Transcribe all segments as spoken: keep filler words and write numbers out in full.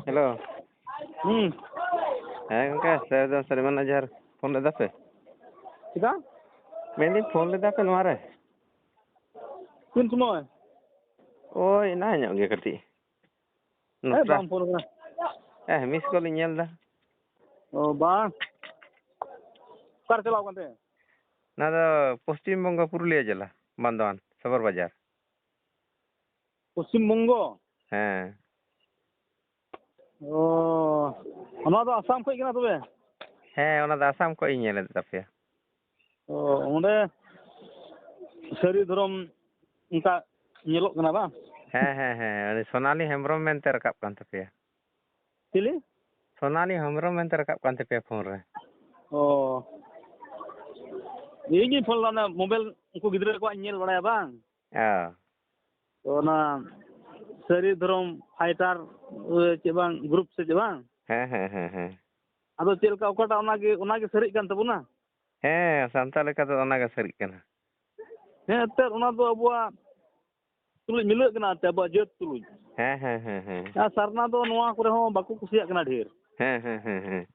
Hello. ᱦᱩᱸ᱾ ᱦᱮᱸ ᱜᱚᱝᱠᱮ, ᱥᱟᱹᱨᱤ ᱫᱚ ᱥᱟᱹᱨᱤ ᱢᱟᱱᱟ ᱡᱚᱦᱟᱨ᱾ ᱯᱷᱳᱱ ᱞᱮᱫᱟ ᱯᱮ? ᱪᱮᱫᱟᱜ? ᱢᱮᱱᱫᱟᱹᱧ, ᱯᱷᱳᱱ ᱞᱮᱫᱟ ᱯᱮ ᱱᱚᱣᱟ ᱨᱮ? ᱛᱤᱱ ᱥᱚᱢᱚᱭ? ᱳᱭ ᱮᱱᱟᱝ ᱧᱚᱜ ᱜᱮ ᱠᱟᱹᱴᱤᱡ᱾ ᱦᱮᱸ, ᱱᱚᱴᱟ᱾ ᱵᱟᱢ ᱯᱷᱳᱱ ᱠᱟᱱᱟ᱾ ᱦᱮᱸ, ᱢᱤᱥ ᱠᱚᱞ ᱤᱧ ᱧᱮᱞ ᱮᱫᱟ᱾ ᱚ, ᱵᱟᱝ᱾ ᱚᱠᱟᱨᱮ ᱪᱟᱞᱟᱣ ᱠᱟᱱ ᱛᱟᱦᱮᱸᱫ? ᱚᱱᱟ ᱫᱚ ᱯᱚᱥᱪᱤᱢ ᱵᱚᱝᱜᱚ, ᱯᱩᱨᱩᱞᱤᱭᱟᱹ ᱡᱮᱞᱟ, ᱵᱟᱱᱫᱚᱣᱟᱱ ᱥᱚᱵᱚᱨ ᱵᱟᱡᱟᱨ᱾ ᱯᱚᱥᱪᱤᱢ ᱵᱚᱝᱜᱚ? ᱦᱮᱸ᱾ ᱚ, ᱚᱱᱟ ᱫᱚ ᱟᱥᱟᱢ ᱠᱷᱚᱡ ᱠᱟᱱᱟ ᱛᱚᱵᱮ? ᱦᱮᱸ, ᱚᱱᱟ ᱫᱚ ᱟᱥᱟᱢ ᱠᱷᱚᱡ ᱤᱧ ᱧᱮᱞᱮᱫ ᱛᱟᱯᱮᱭᱟ᱾ ᱚ, ᱚᱸᱰᱮ ᱥᱟᱹᱨᱤ ᱫᱷᱚᱨᱚᱢ ᱚᱱᱠᱟ ᱧᱮᱞᱚᱜ ᱠᱟᱱᱟ ᱵᱟᱝ? ᱦᱮᱸ, ᱦᱮᱸ, ᱦᱮᱸ, ᱩᱱᱤ ᱥᱳᱱᱟᱞᱤ ᱦᱮᱢᱵᱨᱚᱢ ᱢᱮᱱᱛᱮ ᱨᱟᱠᱟᱵ ᱠᱟᱱ ᱛᱟᱯᱮᱭᱟ᱾ ᱪᱤᱞᱤ? ᱥᱳᱱᱟᱞᱤ ᱦᱮᱢᱵᱨᱚᱢ ᱢᱮᱱᱛᱮ ᱨᱟᱠᱟᱵ ᱠᱟᱱ ᱛᱟᱯᱮᱭᱟ ᱯᱷᱳᱱ ᱨᱮ᱾ ᱚ, ᱤᱧ ᱜᱤᱧ ᱯᱷᱳᱱ ᱞᱮᱫᱟ, ᱚᱱᱟ ᱢᱳᱵᱟᱭᱤᱞ ᱩᱱᱠᱩ ᱜᱤᱫᱽᱨᱟᱹ ᱠᱚᱣᱟᱜ ᱤᱧ ᱧᱮᱞ ᱵᱟᱲᱟᱭᱟ ᱵᱟᱝ? ᱚ᱾ ᱛᱚ ᱚᱱᱟ ᱥᱟᱹᱨᱤ ᱫᱷᱚᱨᱚᱢ ᱯᱷᱟᱭᱴᱟᱨ, ᱪᱮᱫ ᱵᱟᱝ, ᱜᱨᱩᱯ ᱥᱮ ᱪᱮᱫ ᱵᱟᱝ? ᱦᱮᱸ, ᱦᱮᱸ, ᱦᱮᱸ, ᱦᱮᱸ᱾ ᱟᱫᱚ ᱪᱮᱫ ᱞᱮᱠᱟ ᱚᱠᱟᱴᱟᱜ, ᱚᱱᱟᱜᱮ, ᱚᱱᱟᱜᱮ ᱥᱟᱹᱨᱤᱜ ᱠᱟᱱ ᱛᱟᱵᱚᱱᱟ? ᱦᱮᱸ, ᱥᱟᱱᱛᱟᱲ ᱞᱮᱠᱟ ᱫᱚ ᱚᱱᱟᱜᱮ ᱥᱟᱹᱨᱤᱜ ᱠᱟᱱᱟ᱾ ᱦᱮᱸ, ᱮᱱᱛᱮᱫ ᱚᱱᱟ ᱫᱚ ᱟᱵᱚᱣᱟᱜ ᱛᱩᱞᱩᱡ ᱢᱤᱞᱟᱹᱜ ᱠᱟᱱᱟ, ᱮᱱᱛᱮᱫ ᱟᱵᱚᱣᱟᱜ ᱡᱟᱹᱛ ᱛᱩᱞᱩᱡ᱾ ᱦᱮᱸ, ᱦᱮᱸ, ᱦᱮᱸ, ᱦᱮᱸ᱾ ᱟᱨ ᱥᱟᱨᱱᱟ ᱫᱚ ᱱᱚᱣᱟ ᱠᱚᱨᱮ ᱦᱚᱸ ᱵᱟᱠᱚ ᱠᱩᱥᱤᱭᱟᱜ ᱠᱟᱱᱟ ᱰᱷᱮᱨ᱾ ᱦᱮᱸ, ᱦᱮᱸ, ᱦᱮᱸ, ᱦᱮᱸ᱾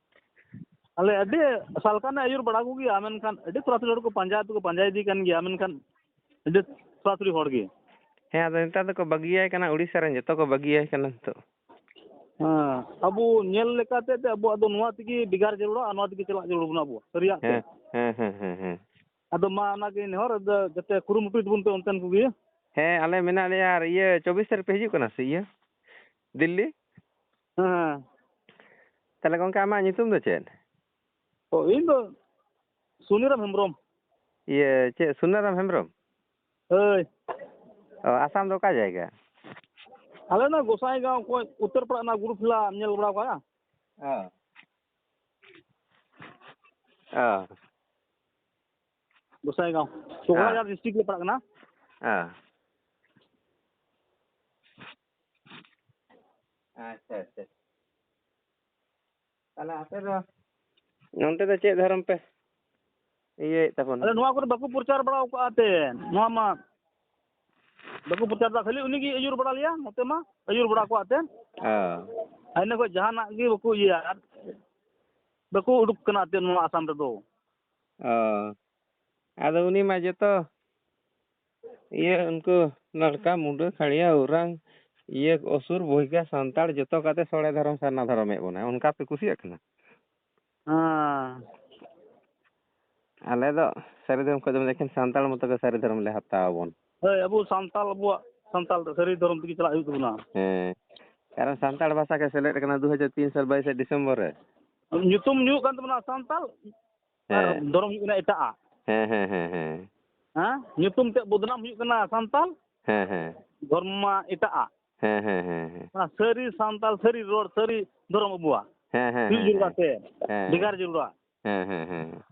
ᱟᱞᱮ ᱟᱹᱰᱤ ᱥᱟᱞᱠᱷᱟᱱᱮ ᱟᱹᱭᱩᱨ ᱵᱟᱲᱟ ᱠᱚᱜᱮᱭᱟ, ᱢᱮᱱᱠᱷᱟᱱ ᱟᱹᱰᱤ ᱛᱷᱚᱲᱟ ᱛᱷᱚᱲᱤ ᱦᱚᱲ ᱠᱚ ᱯᱟᱸᱡᱟ ᱫᱚᱠᱚ ᱯᱟᱸᱡᱟ ᱤᱫᱤ ᱠᱟᱱ ᱜᱮᱭᱟ, ᱢᱮᱱᱠᱷᱟᱱ ᱟᱹᱰᱤ ᱛᱷᱚᱲᱟ ᱛᱷᱚᱲᱤ ᱦᱚᱲ ᱜᱮ᱾ ᱦᱮᱸ, ᱟᱫᱚ ᱱᱮᱛᱟᱨ ᱫᱚᱠᱚ ᱵᱟᱹᱜᱤᱭᱟᱭ ᱠᱟᱱᱟ, ᱩᱲᱤᱥᱥᱟ ᱨᱮᱱ ᱡᱚᱛᱚ ᱠᱚ ᱵᱟᱹᱜᱤᱭᱟᱭ ᱠᱟᱱᱟ ᱱᱤᱛᱚᱜ᱾ ᱦᱮᱸ, ᱟᱵᱚ ᱧᱮᱞ ᱞᱮᱠᱟᱛᱮ ᱛᱮ ᱟᱵᱚᱣᱟᱜ ᱫᱚ ᱱᱚᱣᱟ ᱛᱮᱜᱮ ᱵᱷᱮᱜᱟᱨ ᱡᱟᱹᱨᱩᱲᱟ ᱟᱨ ᱱᱚᱣᱟ ᱛᱮᱜᱮ ᱪᱟᱞᱟᱜ ᱡᱟᱹᱨᱩᱲ ᱵᱚᱱᱟ ᱟᱵᱚ, ᱥᱟᱹᱨᱤᱭᱟᱜ ᱛᱮ᱾ ᱦᱮᱸ, ᱦᱮᱸ, ᱦᱮᱸ, ᱦᱮᱸ, ᱦᱮᱸ᱾ ᱟᱫᱚ ᱢᱟ ᱚᱱᱟᱜᱮ ᱱᱮᱦᱚᱨ, ᱟᱫᱚ ᱡᱟᱛᱮ ᱠᱩᱨᱩᱢᱩᱴᱩᱭ ᱛᱟᱵᱚᱱ ᱯᱮ ᱚᱱᱛᱮᱱ ᱠᱚᱜᱮ᱾ ᱦᱮᱸ, ᱟᱞᱮ ᱢᱮᱱᱟᱜ ᱞᱮᱭᱟ᱾ ᱟᱨ ᱤᱭᱟᱹ, ᱪᱚᱵᱵᱤᱥ ᱛᱟᱹᱨᱤᱠᱷ ᱯᱮ ᱦᱤᱡᱩᱜ ᱠᱟᱱᱟ ᱥᱮ ᱤᱭᱟᱹ, ᱫᱤᱞᱞᱤ? ᱦᱮᱸ᱾ ᱛᱟᱦᱞᱮ ᱜᱚᱝᱠᱮ, ᱟᱢᱟᱜ ᱧᱩᱛᱩᱢ ᱫᱚ ᱪᱮᱫ? ᱚ, ᱤᱧ ᱫᱚ ᱥᱩᱱᱤᱨᱟᱢ ᱦᱮᱢᱵᱨᱚᱢ᱾ ᱤᱭᱟᱹ, ᱪᱮᱫ, ᱥᱩᱱᱟᱨᱟᱢ ᱦᱮᱢᱵᱨᱚᱢ? ᱦᱳᱭ᱾ ᱚ, ᱟᱥᱟᱢ ᱫᱚ ᱚᱠᱟ ᱡᱟᱭᱜᱟ? ᱟᱞᱮ ᱱᱚᱣᱟ ᱜᱚᱸᱥᱟᱭᱜᱟᱸᱣ ᱠᱷᱚᱱ ᱩᱛᱛᱚᱨ ᱯᱟᱲᱟ ᱨᱮᱱᱟᱜ ᱜᱩᱨᱩ ᱯᱷᱮᱞᱟ ᱧᱮᱞ ᱵᱟᱲᱟ ᱠᱟᱜᱼᱟ? ᱚ᱾ ᱚ᱾ ᱜᱚᱸᱥᱟᱭᱜᱟᱸᱣ᱾ ᱦᱮᱸ᱾ ᱠᱚᱠᱲᱟᱡᱟᱲ ᱰᱤᱥᱴᱨᱤᱠᱴ ᱞᱮ ᱯᱟᱲᱟᱜ ᱠᱟᱱᱟ᱾ ᱦᱮᱸ᱾ ᱟᱪᱪᱷᱟ, ᱟᱪᱪᱷᱟ᱾ ᱛᱟᱦᱞᱮ ᱟᱯᱮ ᱫᱚ ᱱᱚᱱᱛᱮ ᱫᱚ ᱪᱮᱫ ᱫᱷᱚᱨᱚᱢ ᱯᱮ ᱤᱭᱟᱹᱭᱮᱫ ᱛᱟᱵᱚᱱᱟ? ᱟᱞᱮ ᱱᱚᱣᱟ ᱠᱚᱨᱮ ᱵᱟᱠᱚ ᱯᱨᱚᱪᱟᱨ ᱵᱟᱲᱟ ᱟᱠᱟᱫᱼᱟ ᱛᱮ, ᱱᱚᱣᱟ ᱢᱟ ᱵᱟᱠᱚ ᱯᱨᱚᱪᱟᱨ ᱮᱫᱟ, ᱠᱷᱟᱹᱞᱤ ᱩᱱᱤ ᱜᱮ ᱟᱹᱭᱩᱨ ᱵᱟᱲᱟ ᱞᱮᱭᱟ, ᱱᱚᱛᱮ ᱢᱟ ᱟᱹᱭᱩᱨ ᱵᱟᱲᱟ ᱟᱠᱟᱫᱼᱟ ᱛᱮ᱾ ᱚ᱾ ᱟᱨ ᱤᱱᱟᱹ ᱠᱷᱚᱡ ᱡᱟᱦᱟᱱᱟᱜ ᱜᱮ ᱵᱟᱠᱚ ᱤᱭᱟᱹᱭᱟ, ᱟᱨ ᱵᱟᱠᱚ ᱩᱰᱩᱠ ᱠᱟᱱᱟ ᱮᱱᱛᱮᱫ ᱱᱚᱣᱟ ᱟᱥᱟᱢ ᱨᱮᱫᱚ᱾ ᱚ᱾ ᱟᱫᱚ ᱩᱱᱤ ᱢᱟ ᱡᱚᱛᱚ ᱤᱭᱟᱹ ᱩᱱᱠᱩ ᱱᱟᱲᱠᱟ, ᱢᱩᱰᱟᱹ, ᱠᱷᱟᱲᱭᱟ, ᱳᱨᱟᱝ, ᱤᱭᱟᱹ ᱚᱥᱩᱨ, ᱵᱚᱦᱤᱜᱟ, ᱥᱟᱱᱛᱟᱲ ᱡᱚᱛᱚ ᱠᱟᱛᱮ ᱥᱚᱲᱮ ᱫᱷᱚᱨᱚᱢ ᱥᱟᱨᱱᱟ ᱫᱷᱚᱨᱚᱢᱮᱫ ᱵᱚᱱᱟ᱾ ᱚᱱᱠᱟ ᱯᱮ ᱠᱩᱥᱤᱭᱟᱜ ᱠᱟᱱᱟ? ᱦᱮᱸ᱾ ᱟᱞᱮ ᱫᱚ ᱥᱟᱹᱨᱤ ᱫᱷᱚᱨᱚᱢ ᱠᱷᱚᱡ ᱫᱚ ᱮᱠᱷᱮᱱ ᱥᱟᱱᱛᱟᱲ ᱢᱚᱛᱚ ᱜᱮ ᱥᱟᱹᱨᱤ ᱫᱷᱚᱨᱚᱢ ᱞᱮ ᱦᱟᱛᱟᱣ ᱟᱵᱚᱱ᱾ ᱦᱳᱭ, ᱟᱵᱚ ᱥᱟᱱᱛᱟᱲ ᱟᱵᱚᱣᱟᱜ ᱥᱟᱱᱛᱟᱲ ᱫᱚ ᱥᱟᱹᱨᱤ ᱫᱷᱚᱨᱚᱢ ᱛᱮᱜᱮ ᱪᱟᱞᱟᱜ ᱦᱩᱭᱩᱜ ᱛᱟᱵᱚᱱᱟ᱾ ᱦᱮᱸ, ᱠᱟᱨᱚᱱ ᱥᱟᱱᱛᱟᱲ ᱵᱷᱟᱥᱟ ᱜᱮ ᱥᱮᱞᱮᱫ ᱟᱠᱟᱱᱟ ᱫᱩ ᱦᱟᱡᱟᱨ ᱛᱤᱱ ᱥᱟᱞ ᱵᱟᱭᱤᱥᱮ ᱰᱤᱥᱮᱢᱵᱚᱨ ᱨᱮ᱾ ᱧᱩᱛᱩᱢ ᱦᱩᱭᱩᱜ ᱠᱟᱱ ᱛᱟᱵᱚᱱᱟ ᱥᱟᱱᱛᱟᱲ, ᱟᱨ ᱦᱮᱸ᱾ ᱫᱷᱚᱨᱚᱢ ᱦᱩᱭᱩᱜ ᱠᱟᱱᱟ ᱮᱴᱟᱜ᱾ ᱦᱮᱸ, ᱦᱮᱸ, ᱦᱮᱸ, ᱦᱮᱸ᱾ ᱦᱮᱸ? ᱧᱩᱛᱩᱢ ᱛᱮ ᱵᱚᱫᱱᱟᱢ ᱦᱩᱭᱩᱜ ᱠᱟᱱᱟ ᱥᱟᱱᱛᱟᱲ, ᱦᱮᱸ, ᱦᱮᱸ᱾ ᱫᱷᱚᱨᱢ ᱢᱟ ᱮᱴᱟᱜ᱾ ᱦᱮᱸ, ᱦᱮᱸ, ᱦᱮᱸ, ᱦᱮᱸ᱾ ᱚᱱᱟ ᱥᱟᱹᱨᱤ ᱥᱟᱱᱛᱟᱲ, ᱥᱟᱹᱨᱤ ᱨᱚᱲ, ᱥᱟᱹᱨᱤ ᱫᱷᱚᱨᱚᱢ ᱟᱵᱚᱣᱟᱜ ᱦᱮᱸ, ᱦᱮᱸ, ᱦᱩᱭᱩᱜ ᱦᱮᱸ, ᱡᱟᱹᱨᱩᱲᱟ ᱦᱮᱸ᱾ ᱥᱮ ᱦᱮᱸ, ᱵᱷᱮᱜᱟᱨ ᱦᱮᱸ᱾ ᱡᱟᱹᱨᱩᱲᱟ᱾ ᱦᱮᱸ, ᱦᱮᱸ, ᱦᱮᱸ᱾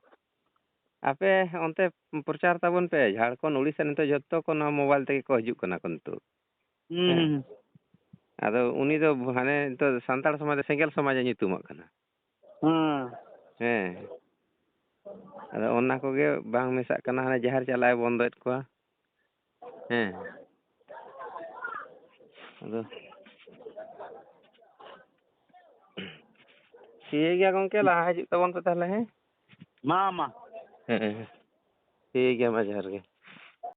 ᱟᱯᱮ ᱚᱱᱛᱮ ᱯᱨᱚᱪᱟᱨ ᱛᱟᱵᱚᱱ ᱯᱮ, ᱡᱷᱟᱲᱠᱷᱚᱸᱰ, ᱩᱲᱤᱥᱥᱟ, ᱱᱤᱛᱚᱜ ᱡᱷᱚᱛᱚ ᱠᱚ ᱱᱚᱣᱟ mobile ᱛᱮᱜᱮ ᱠᱚ ᱦᱤᱡᱩᱜ ᱠᱟᱱᱟ ᱠᱚ ᱱᱤᱛᱚᱜ᱾ ᱦᱩᱸ, ᱦᱮᱸ᱾ ᱦᱩᱸ, ᱦᱩᱸ᱾ ᱟᱫᱚ ᱩᱱᱤ ᱫᱚ ᱦᱟᱱᱮ ᱱᱤᱛᱚᱜ ᱥᱟᱱᱛᱟᱲ ᱥᱚᱢᱟᱡᱽ ᱫᱚ ᱥᱮᱸᱜᱮᱞ ᱥᱚᱢᱟᱡᱽ ᱮ ᱧᱩᱛᱩᱢᱟᱜ ᱠᱟᱱᱟ᱾ ᱦᱮᱸ᱾ ᱦᱮᱸ᱾ ᱟᱫᱚ ᱚᱱᱟ ᱠᱚᱜᱮ ᱵᱟᱝ ᱢᱮᱥᱟᱜ ᱠᱟᱱᱟ, ᱦᱟᱱᱮ ᱡᱟᱦᱮᱨ ᱪᱟᱞᱟᱜ ᱮ ᱵᱚᱱᱫᱚᱭᱮᱫ ᱠᱚᱣᱟ᱾ ᱦᱮᱸ᱾ ᱟᱫᱚ ᱴᱷᱤᱠ ᱜᱮᱭᱟ ᱜᱚᱝᱠᱮ, ᱞᱟᱦᱟ ᱦᱤᱡᱩᱜ ᱛᱟᱵᱚᱱ ᱯᱮ ᱛᱟᱦᱚᱞᱮ, ᱦᱮᱸ? ᱢᱟ, ᱢᱟ᱾ ᱦᱮᱸ, ᱦᱮᱸ᱾ ᱴᱷᱤᱠ ᱜᱮᱭᱟ, ᱢᱟ ᱡᱚᱦᱟᱨ ᱜᱮ᱾